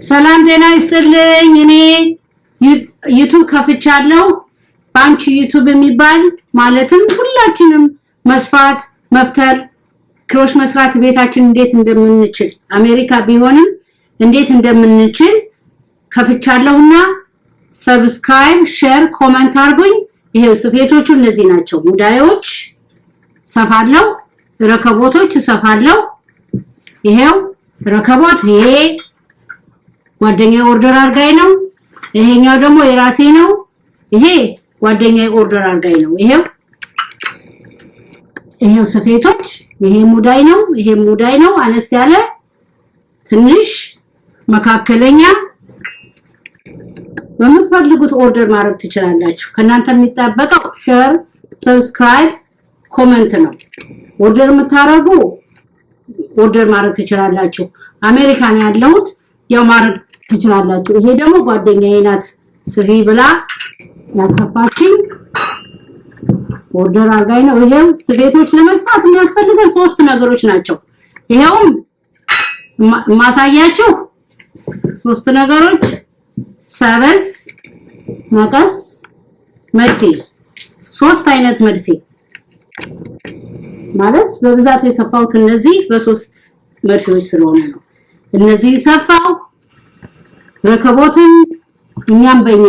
ሰላም ጤና ይስጥልኝ። እኔ YouTube ከፍቻለሁ። በአንቺ YouTube የሚባል፣ ማለትም ሁላችንም መስፋት፣ መፍተል፣ ክሮሽ መስራት ቤታችን እንዴት እንደምንችል፣ አሜሪካ ቢሆንም እንዴት እንደምንችል ከፍቻለሁና subscribe፣ share፣ comment አድርጉኝ። ይሄው ስፌቶቹ እነዚህ ናቸው። ሙዳዮች ሰፋለሁ፣ ረከቦቶች እሰፋለሁ። ይሄው ረከቦት፣ ይሄ ጓደኛዬ order አድርጋኝ ነው። ይሄኛው ደግሞ የራሴ ነው። ይሄ ጓደኛዬ order አድርጋኝ ነው። ይሄው ስፌቶች፣ ይሄ ሙዳይ ነው። ይሄ ሙዳይ ነው። አነስ ያለ፣ ትንሽ፣ መካከለኛ፣ በምትፈልጉት order ማድረግ ትችላላችሁ። ከእናንተ የሚጠበቀው share፣ subscribe፣ comment ነው። Order የምታደርጉ order ማድረግ ትችላላችሁ። አሜሪካን ያለሁት ያው ማድረግ ትችላላችሁ። ይሄ ደግሞ ጓደኛዬ ናት ስፊ ብላ ያሰፋችኝ፣ order አድርጋኝ ነው። ይሄው ስፌቶች ለመስፋት የሚያስፈልገን ሶስት ነገሮች ናቸው። ይሄውም ማሳያችሁ ሶስት ነገሮች ሰበዝ፣ መቀስ፣ መርፌ። ሶስት አይነት መርፌ፣ ማለት በብዛት የሰፋሁት እነዚህ በሶስት መርፌዎች ስለሆነ ነው። እነዚህ ሰፋው ረከቦትን እኛም በእኛ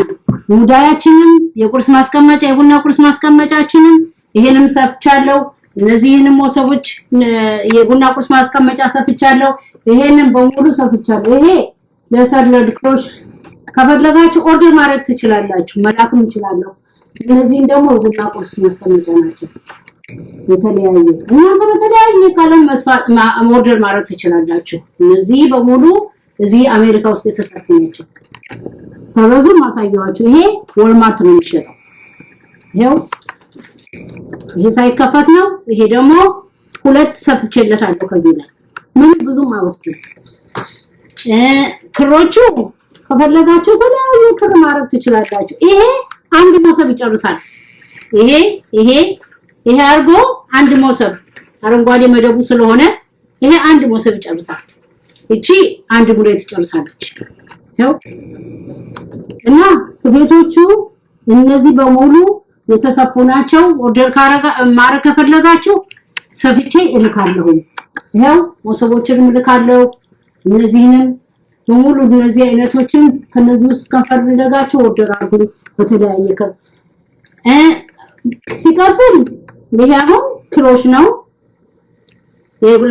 ሙዳያችንም የቁርስ ማስቀመጫ፣ የቡና ቁርስ ማስቀመጫችንም ይሄንም ሰፍቻለሁ። እነዚህንም ሞሰቦች የቡና ቁርስ ማስቀመጫ ሰፍቻለሁ። ይሄንን በሙሉ ሰፍቻለሁ። ይሄ ለ salad ክሮሽ ከፈለጋችሁ order ማድረግ ትችላላችሁ፣ መላክም እችላለሁ። እነዚህን ደግሞ የቡና ቁርስ ማስቀመጫ ናቸው። የተለያየ እናንተ በተለያየ ቀለም order ማድረግ ትችላላችሁ። እነዚህ በሙሉ እዚህ አሜሪካ ውስጥ የተሰፉ ናቸው። ሰበዙን ማሳየዋችሁ። ይሄ Walmart ነው የሚሸጠው። ይሄው ይሄ ሳይከፈት ነው። ይሄ ደግሞ ሁለት ሰፍቼለታለሁ። ከዚህ ላይ ምንም ብዙም አይወስድም። ክሮቹ ከፈለጋችሁ የተለያየ ክር ማድረግ ትችላላችሁ። ይሄ አንድ ሞሰብ ይጨርሳል። ይሄ ይሄ አድርጎ አንድ ሞሰብ፣ አረንጓዴ መደቡ ስለሆነ ይሄ አንድ ሞሰብ ይጨርሳል። እቺ አንድ ሙዳይ ትጨርሳለች። ይኸው እና ስፌቶቹ እነዚህ በሙሉ የተሰፉ ናቸው። Order ካረጋ ማድረግ ከፈለጋችሁ ሰፍቼ እልካለሁ። ይኸው ሞሰቦችንም እልካለሁ። እነዚህንም በሙሉ እነዚህ አይነቶችን ከነዚህ ውስጥ ከፈለጋችሁ order አድርጉ በተለያየ ክር። ሲቀጥል ይሄ አሁን ክሮሽ ነው፣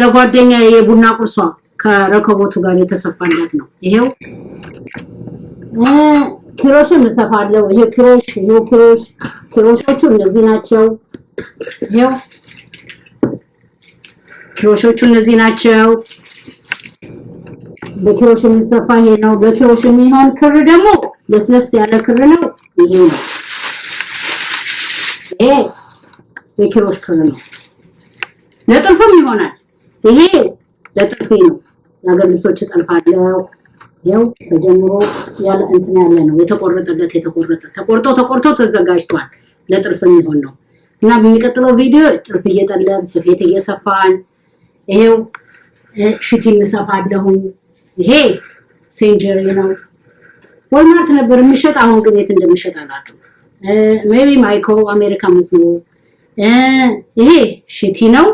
ለጓደኛ የቡና ቁርሷ ከረከቦቱ ጋር የተሰፋላት ነው። ይሄው ክሮሽም እሰፋለሁ። ይሄ ክሮሽ፣ ይሄው ክሮሽ፣ ክሮሾቹ እነዚህ ናቸው። ይሄው ክሮሾቹ እነዚህ ናቸው። በክሮሽ የሚሰፋ ይሄ ነው። በክሮሽ የሚሆን ክር ደግሞ ለስለስ ያለ ክር ነው። ይሄ ነው። ይሄ የክሮሽ ክር ነው። ለጥልፍም ይሆናል። ይሄ ለጥልፌ ነው። የሀገር ልብሶች እጠልፋለሁ። ይኸው ተጀምሮ ያለ እንትን ያለ ነው፣ የተቆረጠለት፣ የተቆረጠ፣ ተቆርጦ ተቆርጦ ተዘጋጅቷል። ለጥልፍ የሚሆን ነው እና በሚቀጥለው ቪዲዮ ጥልፍ እየጠለፍን፣ ስፌት እየሰፋን፣ ይሄው ሽቲ እሰፋለሁኝ። ይሄ Singer ነው። Walmart ነበር የሚሸጥ። አሁን ግን የት እንደሚሸጥ አላውቅም። Maybe ማይክሮ አሜሪካ የምትኖሩ። ይሄ ሽቲ ነው።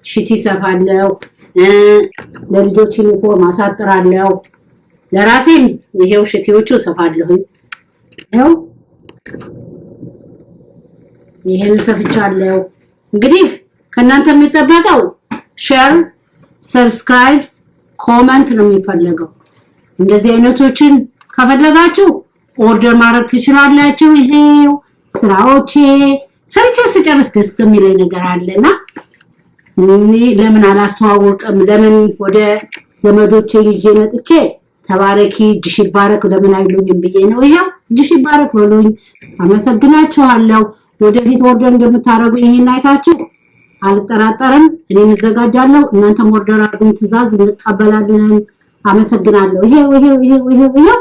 ሽቲ ሰፋለሁ። ለልጆች ዩኒፎርም አሳጥራለሁ። ለራሴም ይሄው ሽቲዎቹ ሰፋለሁኝ። ይሄው ይሄን ሰፍቻለሁ። እንግዲህ ከእናንተ የሚጠበቀው share፣ subscribe፣ comment ነው የሚፈለገው። እንደዚህ አይነቶችን ከፈለጋችሁ order ማድረግ ትችላላችሁ። ይሄው ስራዎቼ ሰርቼ ስጨርስ ደስ የሚለኝ ነገር አለና እኔ ለምን አላስተዋወቅም? ለምን ወደ ዘመዶቼ ይዤ መጥቼ ተባረኪ፣ እጅሽ ይባረክ ለምን አይሉኝም ብዬ ነው። ይሄው እጅሽ ይባረክ በሉኝ። አመሰግናችኋለሁ። ወደፊት order እንደምታደርጉኝ ይሄን አይታችሁ አልጠራጠርም። እኔም እዘጋጃለሁ። እናንተም order አድርጉኝ፣ ትዕዛዝ እንቀበላለን። አመሰግናለሁ። ይሄው ይሄው ይሄው ይሄው ይሄው።